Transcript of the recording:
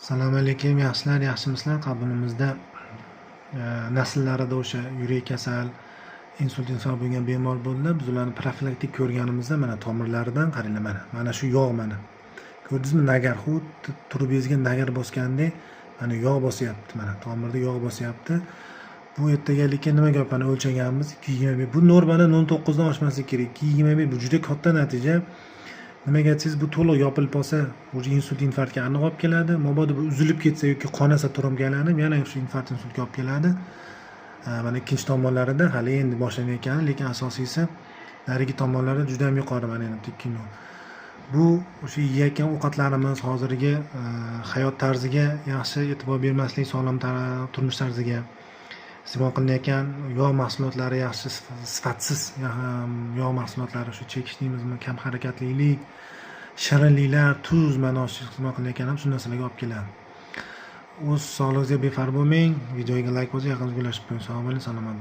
Assalomu alaykum, yaxshilar, yaxshimisizlar? Qabulimizda nasllarida o'sha yurak kasal, insult, infarkt bo'lgan bemor bo'ldilar. Biz ularni profilaktik ko'rganimizda, mana, tomirlaridan qaranglar, mana, mana shu yog', mana. Ko'rdingizmi, nagar, xuddi trubangizga nagar bosgandek, mana, yog' bosyapti, mana, tomirda yog' bosyapti. Bu ertaga lekin nima gap, mana, o'lchaganmiz, 225. Bu normani 0,9 dan oshmasligi kerak. 225, bu juda katta natija. Nimaga desangiz, bu to'liq yopilib qolsa, уже insult, infarktga aniq olib keladi. Mabodo bu uzilib ketsa yoki qonasa, trombga aylanib, yana shu infarkt, insultga olib keladi. Mana, ikkinchi tomonlarida hali endi boshlanayotgani, lekin asosiysi narigi tomonlarida juda ham yuqori, mana, endi ikki nol. Bu o'sha yeyotgan ovqatlarimiz, hozirgi hayot tarziga yaxshi e'tibor bermaslik, sog'lom turmush tarziga, iste'mol qilinayotgan yog' mahsulotlari, yaxshi sifatsiz yog' mahsulotlari, shu chekish deymizmi, kam harakatlilik, shirinliklar, tuz, mana, oshiq iste'mol qilinayotgan ham shu narsalarga olib keladi. O'z sog'lig'ingizga befarq bo'lmang, videoga layk bosing, yaqiningizga ulashib qo'ying. Sog' bo'ling, salomat.